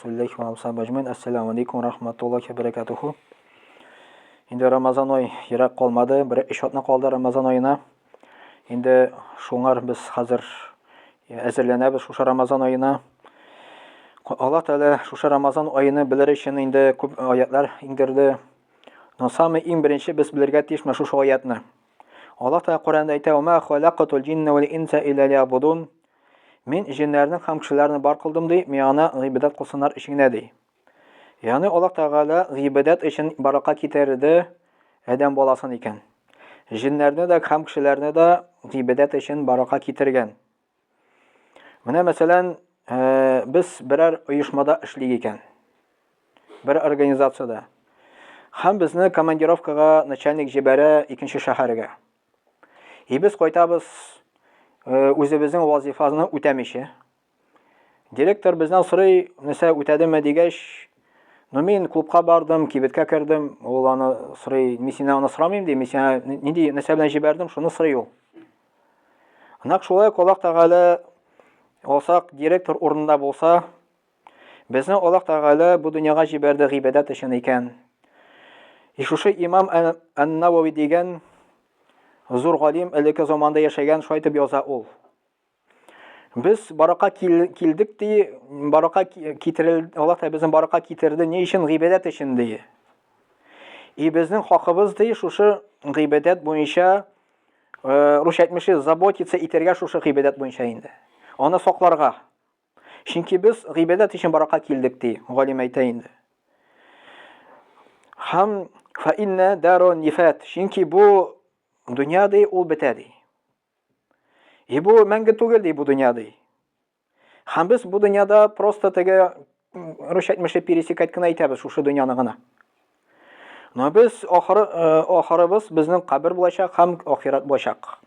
Расулиллахи ва асхабиһи әҗмәин. Ассаламу алейкум ва рахматуллахи ва баракатуху. Инде Рамазан ай ерак калмады, бер өч атна калды Рамазан аена. Инде шуңар без хәзер әзерләнәбез шушы Рамазан аена. Аллаһ Тәгалә шушы Рамазан аены белер өчен инде күп аятлар иңдерде. Но самый иң беренче без белергә тиеш менә шушы аятны. Аллаһ Тәгалә Коръәндә әйтә: "Ва ма халакатул җинна вал инса илля лиябудун." Мин җеннәрне һәм кешеләрне бар кылдым ди, миңа гыйбадәт кылсыннар өчен генә ди. Ягъни Аллаһ Тәгалә гыйбадәт өчен баракка китерде адәм баласын икән. Җеннәрне дә һәм кешеләрне дә гыйбадәт өчен баракка китергән. Менә мәсәлән, э, без берәр оешмада эшлик икән. Бер организациядә. Һәм безне командировкага начальник җибәрә икенче шәһәргә. И без кайтабыз э, үзебезнең вазифаны үтәмичә. Директор бездән сорый, нәрсә үтәдеме дигәч, ну мин клубка бардым, кибеткә кердем, ул аны сорый, мин синнән аны сорамыйм ди, мин сиңа нинди нәрсә белән җибәрдем, шуны сорый ул. Нәкъ шулай Аллаһ Тәгалә алсак, директор урынында булса, Безне Аллаһ Тәгалә бу дөньяга җибәрде гыйбадәт өчен икән. И шушы имам Ан-Навави дигән зур галим элекке заманда яшәгән, шулай итеп яза ул. Без барака килдек ди, барака китерел, Аллаһ Тәгалә безне барака китерде, ни өчен гыйбадәт өчен ди. И безнең хакыбыз ди шушы гыйбадәт буенча э, русча әйтмешли, заботиться итәргә шушы гыйбадәт буенча инде. Аны сакларга. Чөнки без гыйбадәт өчен барака килдек, ди галим әйтә инде. Һәм фа инна дару нифат. Чөнки бу дөнья ди, ул бетә ди. И бу мәңге түгел ди бу дөнья ди. Һәм без бу дөньяда просто теге русча әйтмешли пересекать кына итәбез шушы дөньяны гына. Но без ахыры, э, ахырыбыз безнең кабер булачак һәм ахирәт булачак.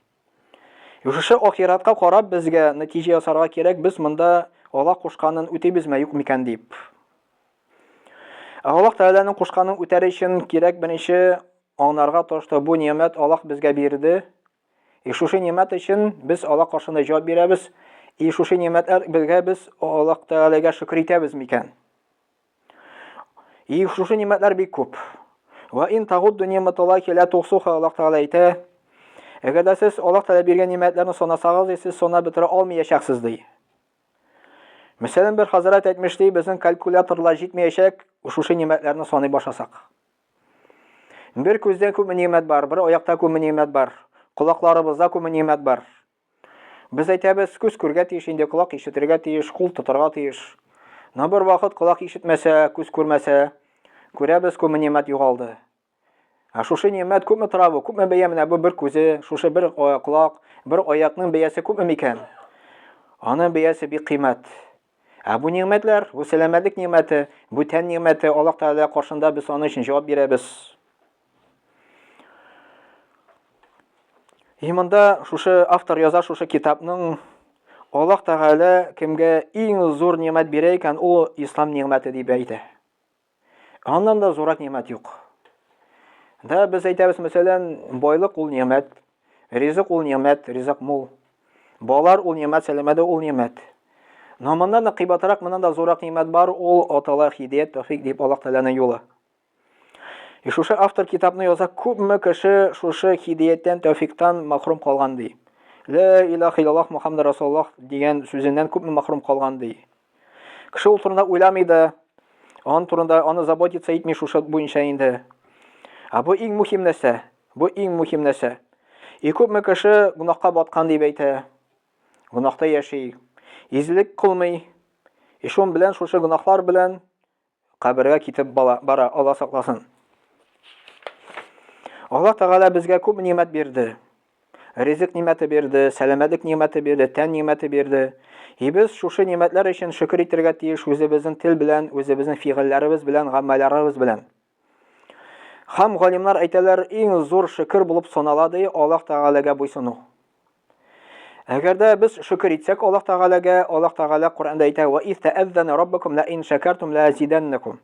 Шушы ахиратка карап безгә нәтиҗә ясарга кирәк, без монда Аллаһ кушканын үтибезме, юк микән дип. Ә Аллаһ Тәгаләнең кушканын үтәр өчен кирәк беренче аңларга то, что бу ниәмәт Аллаһ безгә бирде. И шушы ниәмәт өчен без Аллаһ каршында җавап бирәбез. И шушы ниәмәтләр безгә без Аллаһ Тәгаләгә шөкер итәбез микән? И шушы нимәтләр бик күп. Ва ин тагудду нимәталлахи ла тухсуха Аллаһ Тәгалә әйтә. Әгәр дә сез Аллаһ Тәгалә биргән нимәтләрне санасагыз, сез санап бетерә алмаячаксыз ди. Мәсәлән, бер хәзрәт әйтмешли, безнең калькуляторлар җитмәячәк, шушы нимәтләрне саный башласак. Бер күздә күпме нимәт бар, бер аякта күпме нимәт бар, колакларыбызда күпме нимәт бар. Без әйтәбез, күз күргә тиеш инде, колак ишетергә тиеш, кул тотарга тиеш. Но бер вакыт колак ишетмәсә, күз күрмәсә, күрәбез, күпме нимәт югалды. Ә шушы нимәт күпме тора бу? Күпме бәя менә бу бер күзе, шушы бер колак, бер аякның бәясе күпме микән? Аның бәясе бик кыйммәт. Ә бу нимәтләр, бу сәламәтлек нимәте, бу тән нимәте, Аллаһ Тәгалә каршында без аның өчен җавап бирәбез. И монда шушы автор яза шушы китапның Аллаһ Тәгалә кемгә иң зур нимәт бирә икән, ул ислам нимәте дип әйтә. Аннан да зуррак нимәт юк. Да без әйтәбез, мәсәлән, байлык ул нимәт, ризык ул нимәт, ризык мул. Балалар ул нимәт, сәламәтлек ул нимәт. Но моннан да кыйбатрак, моннан да зуррак нимәт бар, ул атала хидият, тәүфик дип Аллаһ Тәгаләнең юлы. И шушы автор китапны яза, күпме кеше шушы хидияттән, тәүфиктан махрум калган ди. Лә илаһ иллаллаһ Мухаммад Расулуллаһ дигән сүзеннән күпме махрум калган ди. Кеше ул турында уйламый да, аның турында аны заботиться итми шушы буенча инде. Ә бу иң мөһим нәрсә. Бу иң мөһим нәрсә. И күпме кеше гөнаһка баткан дип әйтә. Гөнаһта яши. Изгелек кылмый. И шун белән шушы гөнаһлар белән кабергә китеп бала, бара, Алла сакласын. Алла Тәгалә безгә күп нимәт бирде. Ризык нимәте бирде, сәламәтлек нимәте бирде, тән нимәте бирде. И без шушы нимәтләр өчен шөкер итәргә тиеш үзебезнең тел белән, үзебезнең фигыльләребез белән, гамәлләребез белән. Һәм галимнар әйтәләр, иң зур шөкер булып санала ди Аллаһ Тәгаләгә буйсыну. Әгәр дә без шөкер итсәк Аллаһ Тәгаләгә, Аллаһ Тәгалә Коръәндә әйтә: "Ва из тәәззәнә раббукум ла ин шәкәртум ла азиданнакум."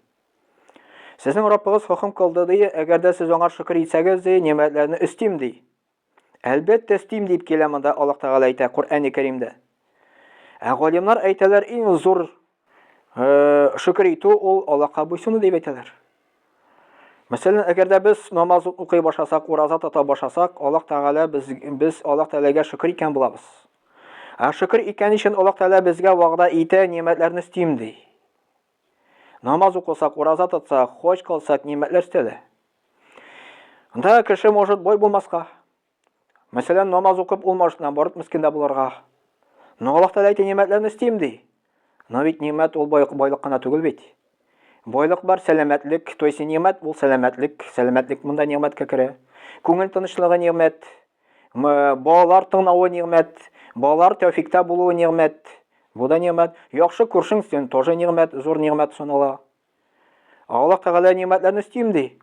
Сезнең Раббыгыз хөкем кылды ди, әгәр дә сез аңа шөкер итсәгез ди, нимәтләрне өстим ди. Әлбәттә өстим дип килә монда Аллаһ Тәгалә әйтә Коръәни Кәримдә. Ә галимнар әйтәләр, иң зур Э, шөкер итү ул Аллаһка буйсыну дип әйтәләр. Мәсәлән, әгәр дә без намаз укый башласак, ураза тота башласак, Аллаһ Тәгалә без без Аллаһ Тәгаләгә шөкер иткән булабыз. Ә шөкер иткән өчен Аллаһ Тәгалә безгә вәгъдә итә, нимәтләрне өстим ди. Намаз укысак, ураза тотсак, хаҗ кылсак, нимәтләр өстәлә. Да кеше может бай булмаска. Мәсәлән, намаз укып ул может наоборот мискин дә булырга. Но Аллаһ Тәгалә әйтә, нимәтләрне өстим ди. Но бит нимәт ул байлык, байлык кына түгел бит. Байлык бар, сәламәтлек, то есть нимәт ул сәламәтлек, сәламәтлек монда нимәткә керә. Күңел тынычлыгы нимәт, балалар тыңлавы нимәт, балалар тәүфиктә булуы нимәт. Бу да нимәт. Яхшы күршең син тоже нимәт, зур нимәт санала. Аллаһ Тәгалә нимәтләрне өстим ди.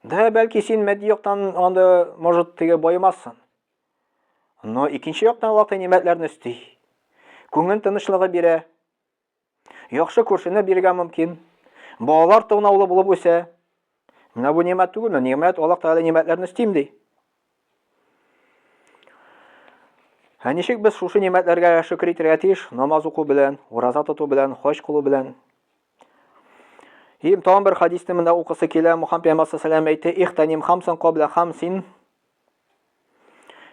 Да, бәлки син матди яктан анда, может, теге баемассың. Но икенче яктан Аллаһ Тәгалә нимәтләрне өсти. Күңел тынычлыгы бирә. Яхшы күршене бирергә мөмкин. Балалар тыңлаулы булып үсә. Менә бу нимәт түгелме? Нимәт Аллаһ Тәгалә нимәтләрне өстим ди. Ә ничек без шушы нимәтләргә шөкер итәргә тиеш? Намаз уку белән, ураза тоту белән, хаҗ кылу белән. Им тагын бер хадисне монда укысы килә. Мухаммад пәйгамбәр саллаллаху әйтте: "Ихтаним хамсан кабла хамсин".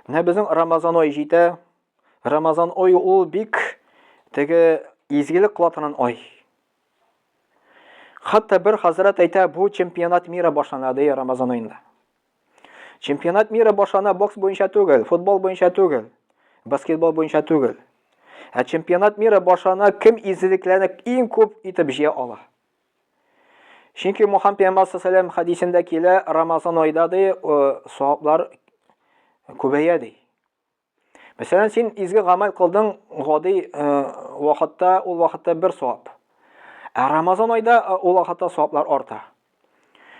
Менә безнең Рамазан ае җитә. Рамазан ае ул бик теге изгелек кыла торган ай. Хәтта бер хәзрәт әйтә, бу чемпионат мира башлана ди Рамазан аенда. Чемпионат мира башлана бокс буенча түгел, футбол буенча түгел, баскетбол буенча түгел. Ә чемпионат мира башлана кем изгелекләрне иң күп итеп җыя ала. Чөнки Мухаммад пәйгамбәр саллаллаху хәдисендә килә, Рамазан айда ди, саваплар күбәя ди. Мәсәлән, син изге гамәл кылдың гади э, вакытта, ул вакытта бер савап. Ә Рамазан айда э, ул вакытта саваплар арта.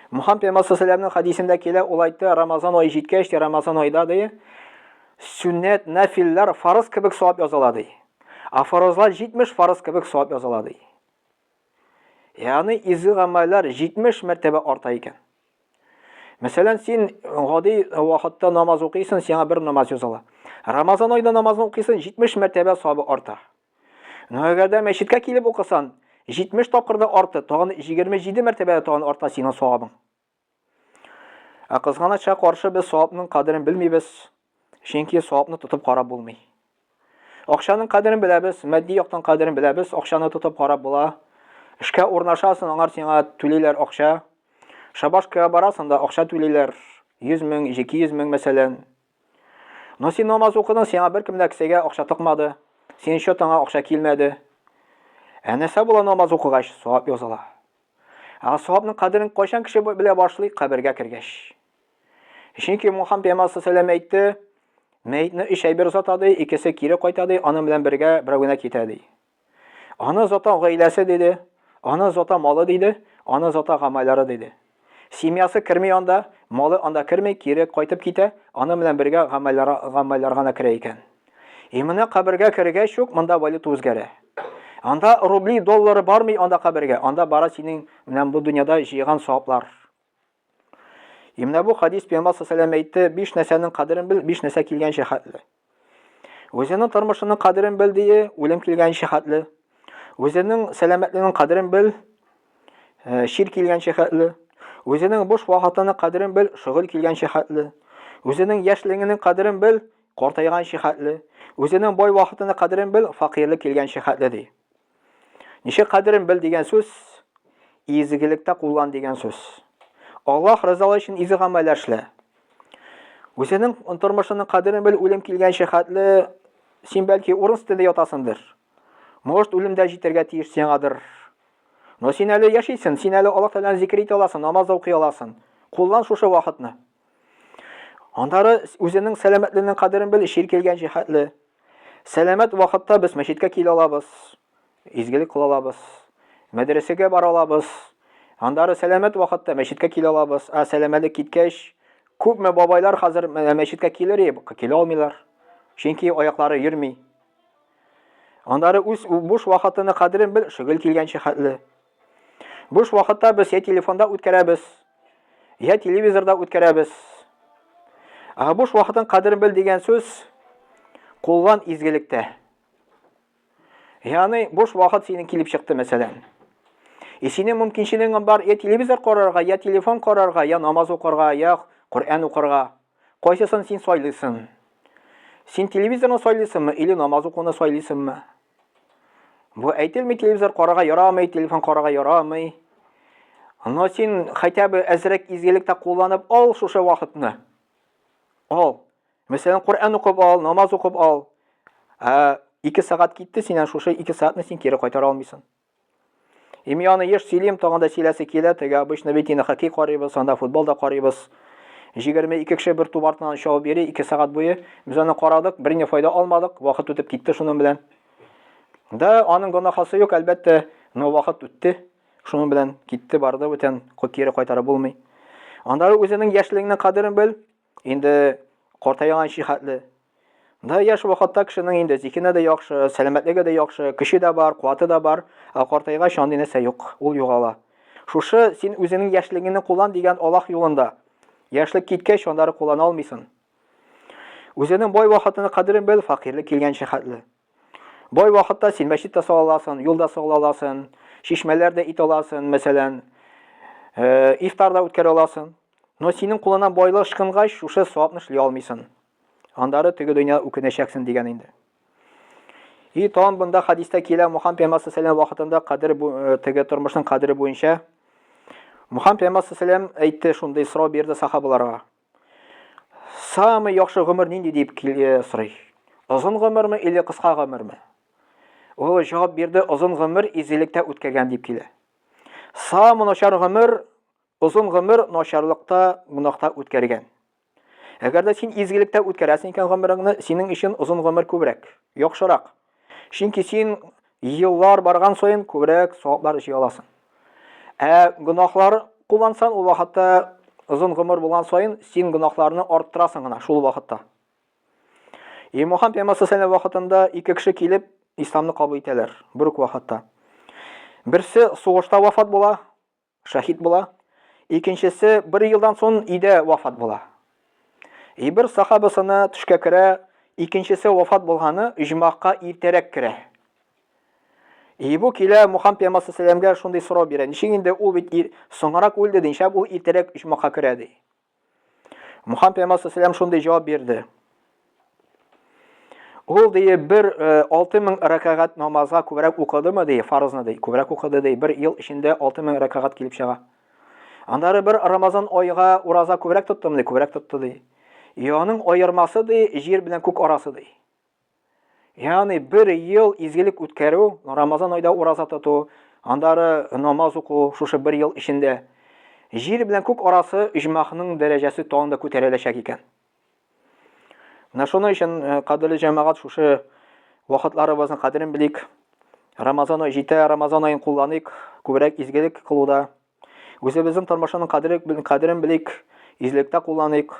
Мухаммад пәйгамбәр саллаллаху хәдисендә килә, ул әйтте, Рамазан ае җиткәч, Рамазан айда ди, сөннәт, нәфилләр фарыз кебек савап языла ди. Ә фарызлар 70 фарыз кебек савап языла ди. Ягъни изге гамәлләр 70 мәртәбә арта икән. Мәсәлән, син гади вакытта намаз укыйсың, сиңа бер намаз языла. Рамазан аенда намазны укыйсың, 70 мәртәбә савабы арта. Но әгәр дә мәчеткә килеп укысан, 70 тапкыр да арты, тагын 27 мәртәбә тагын арта синең савабың. Ә кызганачка каршы без савапның кадерен белмибез, чөнки савапны тотып карап булмый. Акчаның кадерен беләбез, матди яктан кадерен беләбез, акчаны тотып карап була. Эшкә урнашасың, аңар сиңа түлиләр акча. Шабашкага барасың да акча түлиләр. 100 мең, 200 мең мәсәлән. Но син намаз укыдың, сиңа беркем дә кесәгә акча тыкмады. Синең счетыңа акча килмәде. Ә нәрсә була намаз укыгач? Савап языла. Ә савапның кадерен кайчан кеше белә башлый? Кабергә кергәч. Чөнки Мухаммад пәйгамбәр саллаллаху әйтте, мәетне өч әйбер озата ди, икесе кире кайта ди, аның белән бергә берәү генә китә ди. Аны озата гаиләсе диде, аны озата малы диде, аны озата гамәлләре диде. Семьясы керми анда, малы анда керми, кире кайтып китә, аның белән бергә гамәлләр гамәлләр гына керә икән. И менә кабергә кергәч үк монда валюта үзгәрә. Анда рубли, доллары бармый анда кабергә, анда бара синең менә бу дөньяда җыйган саваплар. И менә бу хадис Пәйгамбәр саллаллаху әйтте, биш нәрсәнең кадерен бел, биш нәрсә килгәнчә хәтле. Үзенең тормышының кадерен бел дие, үлем килгәнчә хәтле. Үзенең сәламәтлегенең кадерен бел, э, чир килгәнчә хәтле. Үзенең буш вакытының кадерен бел, шөгыль килгәнчә хәтле. Үзенең яшьлегенең кадерен бел, картайганча хәтле. Үзенең бай вакытының кадерен бел, факирлек килгәнчә хәтле ди. Ничек кадерен бел дигән сүз изгелектә куллан дигән сүз. Аллаһ ризалыгы өчен изге гамәлләр эшлә. Үзенең тормышының кадерен бел, үлем килгәнче хәтле син бәлки урын өстендә ятасыңдыр. Может, үлем дә җитәргә тиеш сиңадыр. Но син әле яшисең, син әле Аллаһ Тәгаләне зикер итә аласың, намаз да укый аласың. Куллан шушы вакытны. Аннары үзенең сәламәтлегенең кадерен бел, чир килгәнче хәтле. Сәламәт вакытта без мәчеткә килә алабыз, изгелек кыла алабыз, мәдрәсәгә бара алабыз. Аннары сәламәт вакытта мәчеткә килә алабыз. Ә сәламәтлек киткәч, күпме бабайлар хәзер мәчеткә килер иде, килә алмыйлар. Чөнки аяклары йөрми. Аннары үз буш вакытының кадерен бел, шөгыль килгәнче хәтле. Буш вакытта без я телефонда үткәрәбез, я телевизорда үткәрәбез. Ә буш вакытын кадерен бел дигән сүз куллан изгелектә. Ягъни буш вакыт синең килеп чыкты, мәсәлән. И синең мөмкинчелегең бар я телевизор карарга, я телефон карарга, я намаз укырга, я Коръән укырга. Кайсысын син сайлыйсың? Син телевизорны сайлыйсыңмы или намаз укуны сайлыйсыңмы? Бу әйтелми телевизор карарга ярамый, телефон карарга ярамый. Но син хотя бы әзрәк изгелектә кулланып ал шушы вакытны. Ал. Мәсәлән, Коръән укып ал, намаз укып ал. Ә 2 сәгать китте, синнән шушы 2 сәгатьне син кире кайтара алмыйсың. И мин аны еш сөйлим, тагын да сөйләсе килә, теге обычно бит инде хоккей карыйбыз, анда футбол да карыйбыз. 22 кеше бер туп артыннан чабып йөри 2 сәгать буе. Без аны карадык, берни файда алмадык, вакыт үтеп китте шуның белән. Да, аның гөнаһасы юк, әлбәттә, но вакыт үтте. Шуның белән китте, барды, бүтән кире кайтарып булмый. Аннары үзенең яшьлегеңнең кадерен бел. Инде картайганчы хәтле. Да яшь вакытта кешенең инде зиһене дә яхшы, сәламәтлеге дә яхшы, көче дә бар, куәте дә бар, ә картайгач андый нәрсә юк, ул югала. Шушы син үзеңнең яшьлегеңне куллан дигән Аллаһ юлында. Яшьлек киткәч, аннары куллана алмыйсың. Үзенең бай вакытының кадерен бел, фәкыйрьлек килгәнче хәтле. Бай вакытта син мәчет тә сала аласың, юл да сала аласың, чишмәләр дә итә аласың, мәсәлән, э, ифтар да үткәрә аласың. Но синең кулына байлык ычкынгач, шушы савапны эшли алмыйсың. Андары теге дөнья үкенәчәксең дигән инде. И тагын бында хадистә килә Мухаммад пәйгамбәр саллаллаху вакытында кадер э, теге тормышның кадере буенча Мухаммад пәйгамбәр саллаллаху әйтте шундый сорау бирде сахабаларга. Самый яхшы гомер нинди дип э, сорый. Озын гомерме или кыска гомерме? Ул җавап бирде, озын гомер изгелектә үткәргән дип килә. Самый начар гомер озын гомер начарлыкта, гөнаһта үткәргән. Әгәр дә син изгелектә үткәрәсең икән гомереңне, синең өчен озын гомер күбрәк, яхшырак. Чөнки син еллар барган саен күбрәк саваплар җыя аласың. Ә гөнаһлар куллансаң, ул вакытта озын гомер булган саен син гөнаһларны арттырасың гына шул вакытта. И Мухаммад пәйгамбәр саллаллаху вакытында ике кеше килеп исламны кабул итәләр бер үк вакытта. Берсе сугышта вафат була, шәһид була. Икенчесе бер елдан соң өйдә вафат була. И бер сахабасына төшкә керә, икенчесе вафат булганы иҗмахка иртәрәк керә. И бу килә Мухаммад пәйгамбәр саллаллаху шундый сорау бирә. Ничек инде ул бит соңрак үлде, ди, ничек ул иртәрәк иҗмахка керә ди. Мухаммад пәйгамбәр саллаллаху шундый җавап бирде. Ул ди бер 6000 э, рәкәгать намазга күбрәк укыдымы ди, фарызны ди, күбрәк укыды ди. Бер ел эчендә 6000 рәкәгать килеп чыга. Аннары бер Рамазан айга ураза күбрәк тоттым ди, күбрәк тотты ди. И аның аермасы ди, җир белән күк арасы ди. Ягъни бер ел изгелек үткәрү, Рамазан айда ураза тоту, аннары намаз уку, шушы бер ел эчендә җир белән күк арасы иҗмахның дәрәҗәсе тагын да күтәреләчәк икән. Менә шуның өчен э, кадерле җәмәгать шушы вакытларыбызның кадерен белик. Рамазан ае җитә, Рамазан аен кулланыйк, күбрәк изгелек кылуда. Үзебезнең тормышының кадерен белик, изгелектә кулланыйк.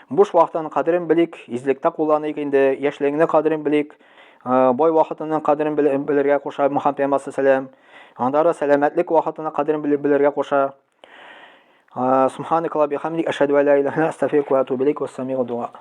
Буш вакытының кадерен белик, изгелектә кулланыйк инде, яшьлегеңнең кадерен белик. Э, бай вакытының кадерен белергә куша Мухаммад пәйгамбәр саллаллаху Аннары сәламәтлек вакытының кадерен белергә куша. Э, Субханакалла бихамдик, ашһаду ла илаһа илля анта, астагфирука ва атубу илейк, вассамигу дуа.